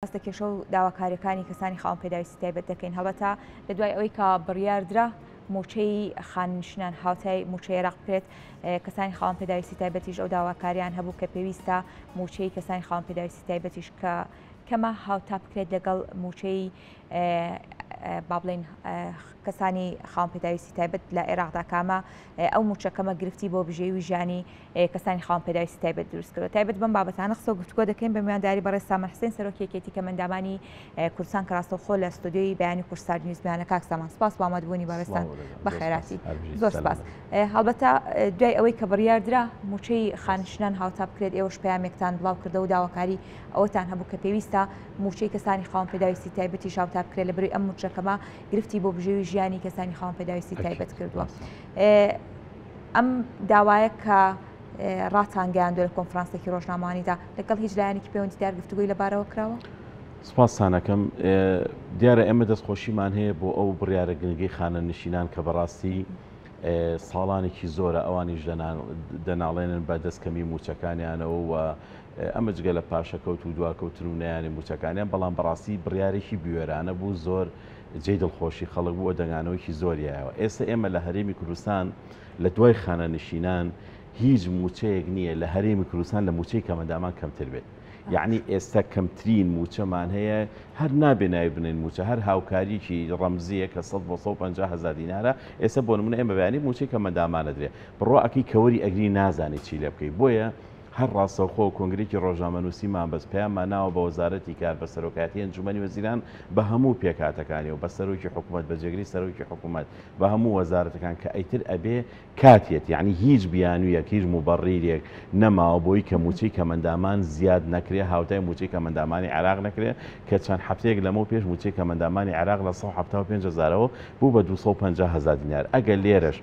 باس لە کێشە و داواکارییەکانی کەسانی خاوەن پێداویستی تایبەت دەکەین، هەڵبەتە لە دوای ئەوەی کە بڕیاردرا مووچەی خانەنشینان هاوتای مووچەی عێراق بکرێت، کەسانی خاوەن پێداویستی تایبەتیش ئەو داواکاریان هەبوو کە پێویستە مووچەی کەسانی خاوەن پێداویستی تایبەتیش کە کەمە هاوتا بکرێت لەگەڵ مووچەی با بڵێین کەسانی خاوەن پێداویستی تایبەت لە عێراقدا کامە ئەو مووچە کەمە گرفتی بۆ بژێوی ژیانی کەسانی خاوەن پێداویستی تایبەت دروست کردووە. تایبەت بەم بابەتانە قسە و گفتوگۆ دەکەین بە میوانداری بەڕێز سامان حسێن سەرۆکی یەکێتی کەمئەندامانی کوردستان کە ڕاستەوخۆ لە ستۆدیۆی بەیانی کوردستان نیوز میوانە. کاک سامان سپاس بۆ ئامادەبوونی بەڕێزتان، بەخێراتی. زۆر سپاس. هەڵبەتە دوای ئەوەی کە بڕیاردرا مووچەی خانەنشینان هاوتا بکرێت، ئێوەش پەیامێکتان بڵاو کردەوە و داواکاری ئەوەتان هەبوو کە پێویستە مووچەی کەسانی خاوەن پێداویستی تایبەتیش هاوتا بکرێت لەبەرەی ئەم مووچە کەمە گرفتی بۆ بژێوی ژیانی کەسانی خاوەن پێداویستی تایبەت کردووە. ئەم داوایە کە ڕاتان گەیاندووە لە کۆنفرانسێکی ڕۆژنامەوانیدا لەگەڵ هیچ لایەنێکی پەیوەندیدار گفتوگۆی لەبارەوە کراوە؟ سپاستان ئەکەم. دیارە ئێمە دەستخۆشیمان هەیە بۆ ئەو بڕیارە گرنگەی خانەنشینان کە بەڕاستی ساڵانێکی زۆرە ئەوانیش دەناڵێنن بە دەست کەمی مووچەکانیانەوە و ئەمە جگە لە پاشەکەوت و دواکەوتن و نەیانی مووچەکانیان، بەڵام بەڕاستی بڕیارێکی بوێرانە بوو زۆر جێی دڵخۆشی خەڵک بوو و دەنگانەوەیەکی زۆری یایەوە. ئێستا ئێمە لە هەرێمی کوردستان لە دوای خانەنشینان هیچ مووچەیەک نییە لە هەرێمی کوردستان لە مووچەی کەمەندامان کەمتر بێت. یەعنی ئێستا کەمترین مووچەمان هەیە، هەر نابێ ناوی بنێین مووچە، هەر هاوکارییەکی ڕەمزییە کە سەد بۆ 150 هەزار دینارە. ئێستا بۆ نموونە ئێمە بەیانی مووچەی کەمەندامان ئەدرێ، بڕوا ئەکەی کەوەری ئەگری نازانی چی لێ بکەی. بۆیە هەر ڕاستەوخۆ کۆنگرەیەکی ڕۆژنامەنووسیمان بەست، پەیاممان ناوە بە وەزارەتی کار، بە سەرۆکایەتی ئەنجوومەنی وەزیران، بە هەموو پێکهاتەکانیەوە، بە سەرۆکی حکوومەت، بە جێگری سەرۆکی حکوومەت، بە هەموو وەزارەتەکان کە ئیتر ئەبێ کاتیەت، یەعنی هیچ بیانوویەک، هیچ موبەڕیرێک نەماوە بۆی کە مووچەی کەمئەندامان زیاد نەکرێ، هاوتای مووچەی کەمئەندامانی عێراق نەکرێ، کە چەند هەفتەیەک لەمەو پێش مووچەی کەمئەندامانی عێراق لە 175 هەزارەوە بوو بە 250 هەزار دینار، ئەگەر لێرەش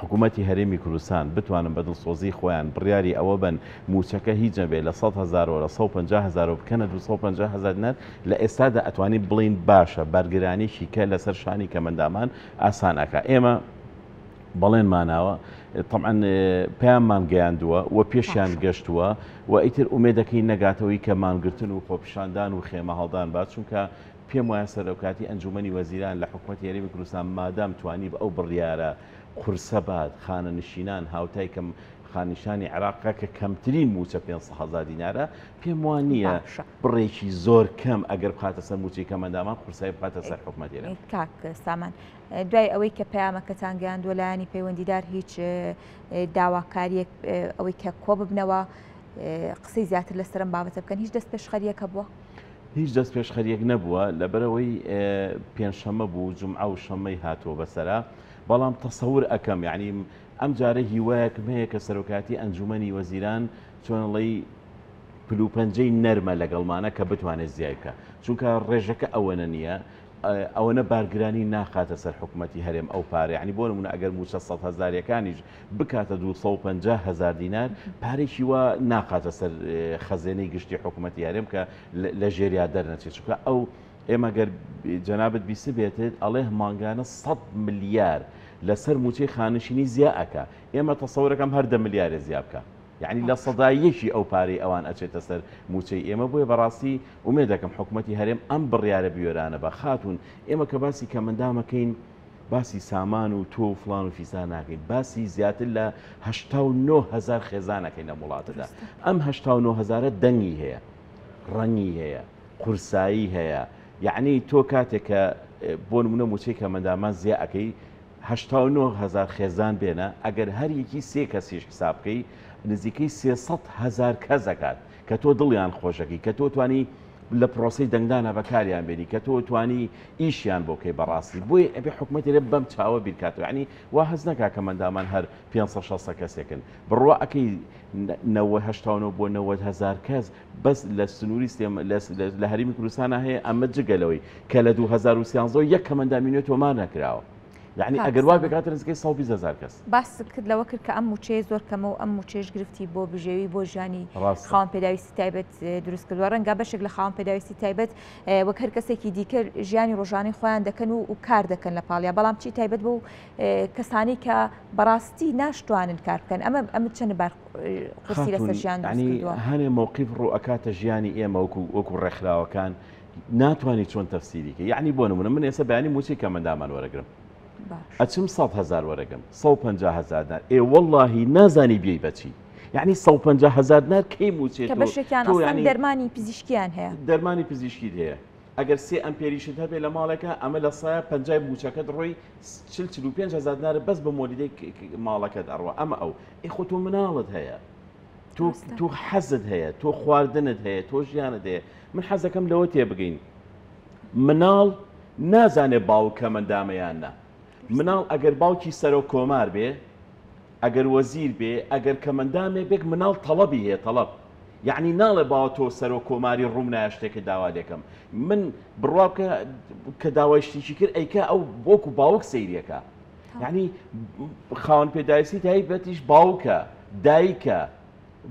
حکوومەتی هەرێمی کوردستان بتوانن بە دڵسۆزیی خۆیان بڕیاری ئەوە بەن مووچەکە هیچ نەبێ لە 100 هەزارەوە لە 150 هەزارەوە بکەنە 250 هەزار دینار، لە ئێستادا ئەتوانین بڵێین باشە بارگرانیی کە لەسەر شانی کەمئەندامان ئاسان ئەکا. ئێمە بەڵێنماناوە تەبعەن پەیاممان گەیاندووە و پێشیان گەشتووە و ئیتر ئومێدەکەی نەگاتەوەی کە مانگرتن و خۆپیشاندان و خێمە هەڵدان با، چونکە پێم وایە سەرۆکاتی ئەنجومەنی وەزیران لە حکومەتی هەرێمی کوردستان مادام توانی بە ئەو بڕیارە قورسە بات خانەنشینان هاوتای کەم خانەنشینانی عێراق کە کەمترین مووچە 500 هەزار دینارە، پێم وا نییە بڕێکی زۆر کەم ئەگەر بخاتە سەر مووچەی کەمئەندامان قورسایی بخاتە سەر حکومەتی هەرێم. کاک سامان دوای ئەوەی کە پەیامەکەتان گەیاندووە لایەنی پەیوەندیدار هیچ داواکارییەک ئەوەی کە کۆببنەوە قسەی زیاتر لەسەر ئەم بابەتە بکەن هیچ دەستپێشخەرییەک هەبووە؟ هیچ دەستپێشخەرییەک نەبووە لەبەرئەوەی پێنجشەممە بوو جومعە و شەممەی هاتووە بەسەرا بەڵام تەسەور ئەکەم یعنی ئەم جارە هیوایەکم هەیە کە سەرۆکایەتی ئەنجومەنی وەزیران چۆنڵی پلوپەنجەی نەرمە لەگەڵمانە کە بتوانێت زیای بکە چونکە ڕێژەکە ئەوەنە نییە ئەوەنە بارگرانی ناخاتە سەر حکوومەتی هەرێم ئەو پارە یعنی بۆ نمونە ئەگەر مووچە 100 هەزاریەکانیش بکاتە 250 هەزار دینار پارێکی وا ناخاتە سەر خەزێنەی گشتی حکوومەتی هەرێم کە لە ژێریا دەرنەچێت چونکە ئەو ئێمە گەر جەنابت بیستبێتت ئەڵێ مانگانە 100 ملیار لەسەر مووچەی خانشینی زیا ئەکا ئێمە تەسەورەکەم هەر دە ملیارێ زیا بکە یعنی لە سەدا یەکی ئەو پارەی ئەوان ئەچێتە سەر مووچەی ئێمە بۆیە بەڕاستی ئومێد دەکەم حکوومەتی هەرێم ئەم بڕیارە بوێرانە بە خاتوون ئێمە کە باسی کەمەندامەکەین باسی سامان و تۆ و فڵان و فیسان ناکەین باسی زیاتر لە 89 هزار خێزانەکەین لەم وڵاتەدا ئەم 89 هزارە دەنگی هەیە ڕەنگی هەیە قورسایی هەیە یعنی تۆ کاتێک کە بۆ نمونە موچەی کەمەندامان زیا ئەەکەی 89 هزار خێزان بێنە ئەگەر هەر یەکی سێ کەسیش حساب بکەی نزیکەی 300 هزار کەس ئەکات کە تۆ دڵیان خۆشەکەی کە تۆ توانی لە پرۆسەی دەنگدانە بەکاریان بێنی کە تۆ توانی ئیشیان بۆ بکەی بەڕاستی بۆیە ئەبێ حکومەتی لێ بەم چاوە بیرکاتەوە یعنی وا هەست نەکا کە مەندامان هەر 560 کەسێکن بڕوا ئەکەی 89 بۆ 90 هزار کەس بەس لە سنووری لە هەرێمی کوردستانە هەیە ئەمە جگە لەوەی کە لە 2013 یەک کەمەندامی نوێ تۆمار نەکراوە یعنی ئەگەر وا بێکاتە نزیکەی 120 هزار کەس. باست کرد لەوە کرد کە ئەم مووچەیە زۆر کەمە و ئەم مووچەیەش گرفتی بۆ بژێوی بۆ ژیانی خاوەن پێداویستی تایبەت دروست کردووە ڕەنگە بەشێک لە خاوەن پێداویستی تایبەت وەک هەر کەسێکی دیکە ژیانی ڕۆژانەی خۆیان دەکەن و کار دەکەن لە پاڵیا بەڵام چی تایبەت بۆ کەسانی کە بەڕاستی ناشتوانن کار بکەن ئەمە ئەمە چەند بار قورسی لەسەر ژیان دروست کردووە؟ هەنێ مەوقیف ڕوو ئەکاتە ژیانی ئێمە وەکو وەکو ڕێکخراوەکان. ناتوانانی چۆن تەفسیری کە یعنی بۆ نمونە من ئێستا بەیانی موچەی کەمەندامان وەرەگرم ئەچم 100 هزار وەرەگرم 150 هزار دینار ئێ وەڵاهی نازانی بێی بەچی یعنی 150 هزار دینار کەی موچێت کە بەشێکیان ئەسڵەن دەرمانی پزیشکیان هەیە دەرمانی پزیشکیت هەیە ئەگەر سێ ئەمپێریشت هەبێ لە ماڵێکە ئەمە لە سایە پەنجای موچەکەت ڕۆی چل 45 هزار دینار بەس بە مۆلیدەی ماڵەکەت ئەڕوا ئەمە ئەو ئێ خۆ تۆ مناڵت هەیە تۆ تۆ حەزت هەیە تۆ خواردنت هەیە تۆ ژیانت هەیە من حەزەکەم لەوە تێبگەین مناڵ نازانێ باوک کەمەندامە یان نا مناڵ ئەگەر باوکی سەرۆک کۆمار بێ ئەگەر وەزیر بێ ئەگەر کەمەندامێ بێک مناڵ تەڵەبی هەیە تەڵەب یعنی ناڵێ باوە تۆ سەرۆک کۆماری ڕووم نایە شتێکت داوا لێکەم من بڕوا بکە کە داوای شتێکی کرد ئەیکا ئەو وەکو باوک سەیریەکە یعنی خاوەن پێداویستی تایبەتیش باوکە دایکە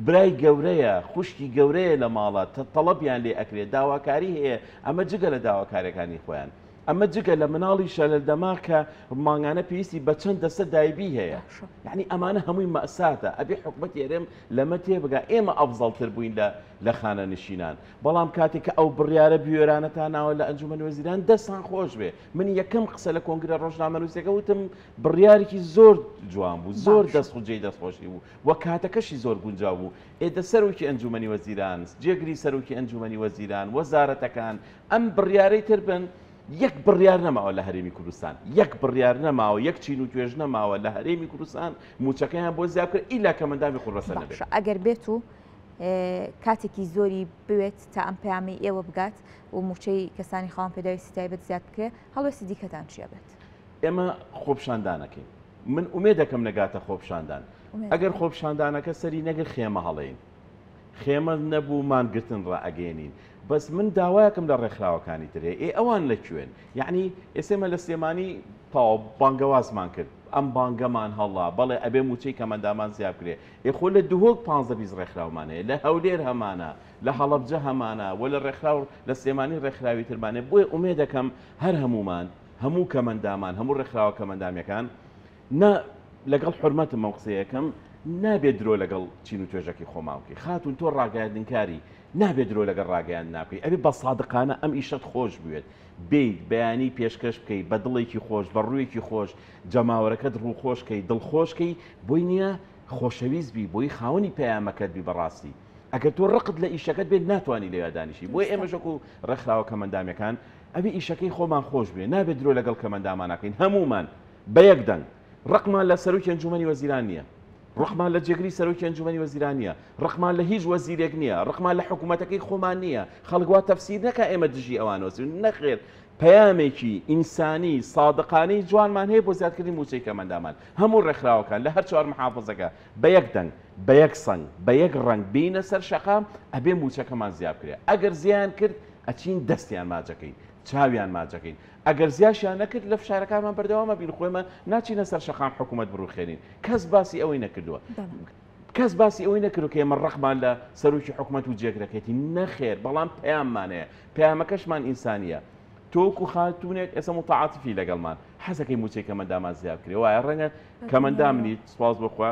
برای گەورەیە خوشکی گەورەیە لە ماڵە تەڵەبیان لێ ئەکرێت داواکاری هەیە ئەمە جگە لە داواکاریەکانی خۆیان ئەمە جگە لە مناڵی شەلەل دەماغ کە مانگانە پێویستی بە چەند دەستە دایبی هەیە یعنی ئەمانە هەمووی مەساتە ئەبێ حکومەتی هەرێم لەمە تێبگا ئێمە ئەفزەڵتر بووین لە لە خانەنشینان بەڵام کاتێک کە ئەو بڕیارە بوێرانەتان ناوە لە ئەنجومەنی وەزیران دەستان خۆش بێ من یەکەم قسە لە کۆنگرە ڕۆژنامەنووسەکە وتم بڕیارێکی زۆر جوان بوو زۆر دەست و جێی دەستخۆشی بوو و کاتەکەشی زۆر گونجاو بوو ئێدە سەرۆکی ئەنجومەنی وەزیران جێگری سەرۆکی ئەنجومەنی وەزیران وەزارەتەکان ئەم بڕیارەی تر بن یەک بڕیار نەماوە لە هەرێمی کوردستان یەک بڕیار نەماوە یەک چین و توێژ نەماوە لە هەرێمی کوردستان موچەکەیان بۆ زیاد بکرێت ئیلا کەمەندامی قوڕبەسەر نەبێت. باشە ئەگەر بێت و کاتێکی زۆری بوێت تا ئەم پەیامەی ئێوە بگات و موچەی کەسانی خاوەن پێداویستی تایبەت زیاد بکرێت هەڵوێستی دیکەتان چیە بێت؟ ئێمە خۆپیشاندانەکەین من ئومێدەکەم نەگاتە خۆپیشاندان ئەگەر خۆپیشاندانەکە سەری نەگر خێمە هەڵێین خێمە نەبوو مانگرتن ڕائەگەیەنین بەس من داوایەکم لە ڕێکخراوەکانی تر هەیە ئێ ئەوان لە کوێن یعنی ئێسێمە لە سلێمانی تەواو بانگەوازمان کرد ئەم بانگەمان هەڵا بەڵێ ئەبێ موچەی کەمەندامان زیاد بکرێ ئێ خۆ لە دهۆک 15 20 ڕێکخراومان هەیە لە هەولێر هەمانە لە هەڵەبجە هەمانە وە لە ڕێکخراو لە سلێمانی ڕێکخراوی ترمانێ بۆیە ئومێدەکەم هەر هەمومان هەموو کەمەندامان هەموو ڕێکخراوە کەمەندامیەکان نا لەگەڵ حورمەتم ئەم قسەیەکەم نابێت درۆ لەگەڵ چین و توێژەکەی خۆمان بکەی خاتون تۆ ڕاگەیاندنکاری نابێت درۆ لەگەڵ ڕاگەیاندنا بکەی ئەبێ بە سادقانە ئەم ئیشەت خۆش بوێت بیت بەیانی پێشکەش بکەی بە دڵێکی خۆش بە ڕوویەکی خۆش جەماوەرەکەت ڕووخۆش کەی دڵخۆش کەی بۆی نییە خۆشەویست بی بۆی خاوەنی پەیامەکەت بی بەڕاستی ئەگەر تۆ ڕقت لە ئیشەکەت بێت ناتوانانی لەوێ دانیشی بۆیە ئێمەش وەکو ڕێکخراوە کەمەندامیەکان ئەبێ ئیشەکەی خۆمان خۆش بێ نابێت درۆ لەگەڵ کەمەنداماناکەین هەمومان بە یەک دەنگ، ڕقمان لە سەرۆکی ئەنجوومەنی وەزیران نییە، ڕقمان لە جێگری سەرۆکی ئەنجوومەنی وەزیران نییە، ڕقمان لە هیچ وەزیرێک نییە، ڕقمان لە حکوومەتەکەی خۆمان نییە، خەڵک وا تەفسیر نەکا ئێمە دژی ئەوان وەستین، نەخێر، پەیامێکی ئینسانی سادقانەی جوانمان هەیە بۆ زیادکردنی مووچەی کەمئەندامان، هەموو ڕێکخراوەکان لە هەر چوار محافزەکە بە یەک دەنگ، بە یەک سەنگ، بە یەک ڕەنگ بێینە سەر شەقام، ئەبێ مووچەکەمان زیاد بکرێ، ئەگەر زیایان کرد ئەچین دەستیان ماچەکەین، چاویان ماچەکەین. ئەگەر زیاشیان نەکرد لە فشارەکانمان بەردەوام ئەبین خۆ ئێمە ناچینە سەر شەقام حکوومەت بڕوخێنین کەس باسی ئەوەی نەکردووە کەس باسی ئەوەی نەکردو کە ئێمە ڕقمان لە سەرۆکی حکوومەت و جێگرەکەیتی نەخێر بەڵام پەیاممان هەیە پەیامەکەشمان ئینسانیە تۆکو خاتونێک ئێستا متعاطفی لەگەڵمان حەزەکەی موچەی کەمەندامان زیاد بکرێ وایە ڕەنگە کەمەندامنی سپاس بۆخوا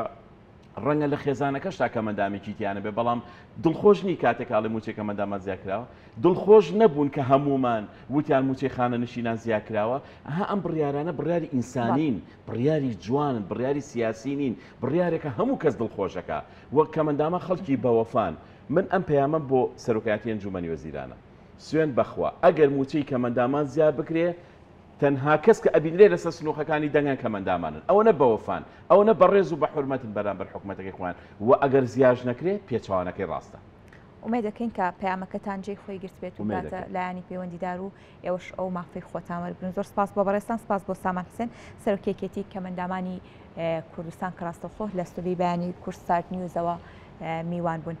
ڕەنگە لە خێزانەکەشتا کەمەندامێکی تیا نەبێ بەڵام دڵخۆش نی کاتێک ئاڵێ موچەی کەمەندامان زیاد کراوە دڵخۆش نەبوون کە هەمومان وتیان موچەی خانەنشینان زیاد کراوە ئەها ئەم بڕیارانە بڕیاری ئینسانین بڕیاری جوانن بڕیاری سیاسی نین بڕیارێکە هەموو کەس دڵخۆشەکە وەک کەمەندامە خەڵکی بەوەفان من ئەم پەیامەم بۆ سەرۆکایەتی ئەنجومەنی وەزیرانە سوێند بەخوا ئەگەر موچەی کەمەندامان زیاد بکرێ تەنها کەس کە ئەبینرێ لەسەر سنوقەکانی دەنگان کەمئەندامانن ئەوەنە بەوەفان ئەوەنە بەڕێز و بەحورمەتن بەرامبەر حکومەتەکەی خۆیان وە ئەگەر زیاش نەکرێ پێچەوانەکەی ڕاستە. ئومێد دەکەین کە پەیامەکەتان جێی خۆی گرتبێت و بگاتە لایەنی پەیوەندیدار و ئێوەش ئەو مافەی خۆتان وەربگرن. زۆر سپاس بۆ بەڕێزتان، سپاس بۆ سامان حوسێن سەرۆکی یەکێتی کەمئەندامانی کوردستان کە ڕاستەوخۆ لە ستۆدیۆی بەیانی کوردستارت نیوزەوە میوان بوون.